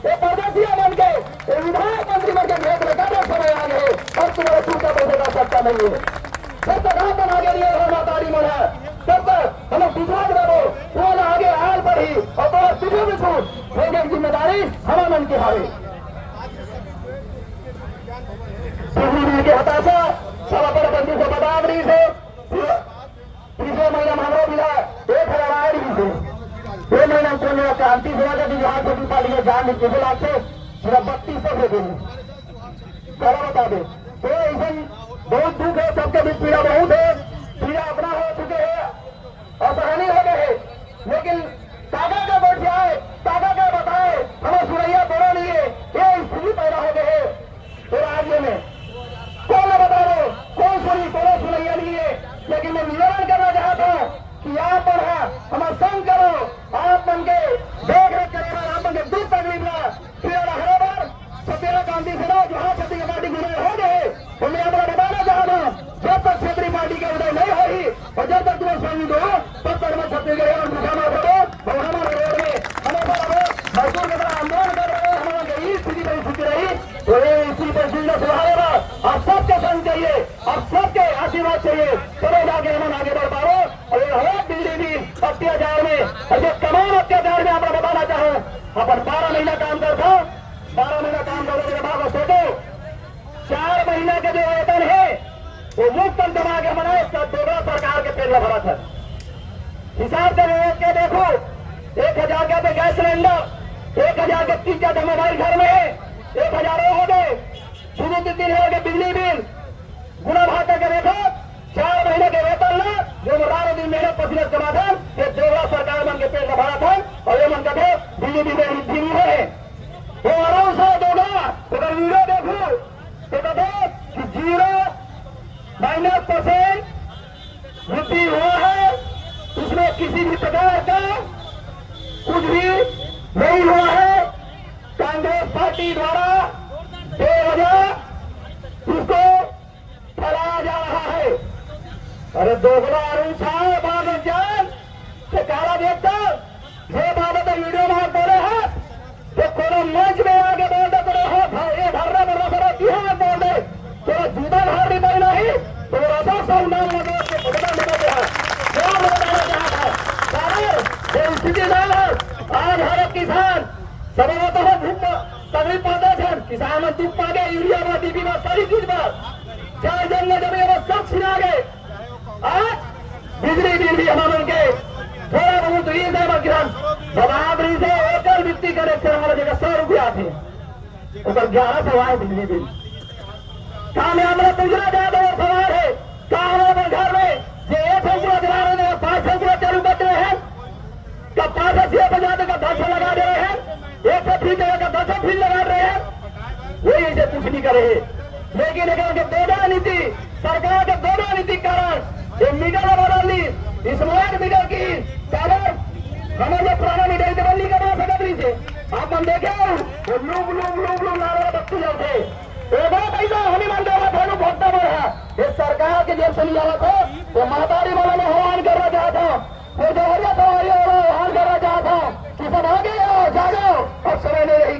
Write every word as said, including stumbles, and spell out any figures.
ये परदेसिया मन के, ये विधायक मंत्री मन के भेंट में कब समय आ गए? अब तुम्हारे चुपचाप बैठे का सकता नहीं है। जब तक आप मन आगे नहीं आए हो, महतारी मन है, तब तक हम लोग पिछड़ा के रहो। तुम्हारा आगे आयल पर ही और तुम्हारे पीछे भी छूट, ये जिम्मेदारी हमारे मन की हावे। पीढ़ी के हताशा, सब अपन अपन दिल से बता रही से। पिछले महीना में हमरो मिला एक हजार आए रही से। ये महीना में कौन जगह क्रांति सेवा का भी जहाँ छोटी पार्टी का जान दे, दो लाख से सिर्फ बत्तीस सौ दे देंगे। पहला बता दे। तो ऐसे बहुत दुख है, सबके बीच पीड़ा बहुत है, पीड़ा अपना हो चुके हैं, असहनीय हो गए हैं, लेकिन ताका के बैठ जाए, ताका के बताए, हमें सुरैया बड़ा नहीं है, ये स्थिति पैदा हो गई है। तो राज्य में कौन बता रहे, कौन सुनी, कौन सुनैया नहीं है, लेकिन मैं निवेदन करना चाहता हूँ कि आप मन हा हमार संग करो, आप मन के देख रेख करे बर, आप मन के दुख तकलीफ ला पीड़ा ला हरे बर छत्तीसगढ़ क्रांति सेना, जो हाँ छत्तीसगढ़ पार्टी के उदय हो गए, तो मैं अपना बताना चाहता हूँ, जब तक क्षेत्रीय पार्टी का उदय नहीं होही और जब तक तुम्हें संग दो, तब तक मैं छत्तीसगढ़ और भूखा मर जाओ और हमारे रोड में हमेशा रहो। मजदूर के तरह आंदोलन कर रहे हैं, हमारा यही स्थिति परिस्थिति रही, तो ये स्थिति परिस्थिति का सुधार होगा। आप सबके संग चाहिए, आप सबके आशीर्वाद चाहिए, तबे जाके हम आगे बढ़ पाओ। और ये हर दिल्ली भी अत्याचार में, और ये तमाम अत्याचार में आप बताना चाहूँ, अपन बारह महीना काम करता, बारह महीना काम करने के बाद सोचो, चार महीना के जो वेतन है, वो मुफ्त कमा के बनाए, सब डोगरा सरकार के पेट में भरा था। हिसाब से लेके देखो, एक हजार का तो गैस सिलेंडर, एक हजार के तीन चार मोबाइल घर में है, एक हजार हो गए, शुरू से तीन हजार के बिजली बिल, गुणा भाग करके देखो, चार महीने के वेतन ला, जो वो रात दिन मेहनत पसीना कमा था, ये डोगरा सरकार मन के पेट में भरा था, और ये मन का थे, बिजली बिल में वृद्धि नहीं है। वो आराम से डोगरा, अगर वीडियो देखो, तो देखो कि जीरो माइनस परसेंट वृद्धि हुआ है, इसमें किसी भी प्रकार का कुछ भी नहीं हुआ है। कांग्रेस पार्टी द्वारा बेवजह इसको फैलाया जा रहा है। अरे दोगला अरुण साहब, बादल जान, ते काला देखता, ये बाबत वीडियो में बोले हैं, तो कोनो मंच में आके बोल दे, कोनो हो, ध-, ये धरना में रखा रहा, बिहार बोल दे, कोनो जूता घर भी पहना ही, तो वो रसा सब नाम लगा के बदला लगा दे है। क्या बताना चाहता है? कारण ये स्थिति ना हो, आज हर एक किसान, सब होता है भूख, तकलीफ पाते हैं, किसान में दुख पाते, यूरिया में, डीपी में, सारी चीज में, चाहे जंगल जमीन में सब छिना गए। आज बिजली बिल भी हमारे के थोड़ा बहुत तो ये जाए बाकी हम बाबा आप रही से एकल बिजली कनेक्शन हमारे जगह सौ रुपया थे, ऊपर ग्यारह सौ आए बिजली बिल। काम में हमारा पूछना चाहता हूँ, सवाल है, का हमारे घर में जे एक सौ रुपया दिला रहे हैं, पाँच सौ रुपया चालू कर रहे हैं, का पाँच सौ रुपया जाते का दस सौ लगा दे रहे हैं, एक सौ फीट जगह का दस सौ फीट लगा रहे हैं, वही इसे कुछ नहीं करे है। लेकिन अगर के दोधा नीति, सरकार के दोधा नीति के कारण ये मीटर बदल ली, स्मार्ट मीटर की टावर हमारे जो पुराना मीटर के बदली का बात है से आप हम देखे हो, वो लूप लूप लूप लूप नारा बत्ती जलते। ये बहुत ऐसा हनुमान देवा था, भक्ता बढ़ा। ये सरकार के जेब से नहीं आवा था, वो महतारी वाला में आह्वान करना चाहता हूँ, वो जहरिया सवारी वाला आह्वान करना चाहता हूँ कि सब आगे आओ, जागो, अब समय नहीं रही।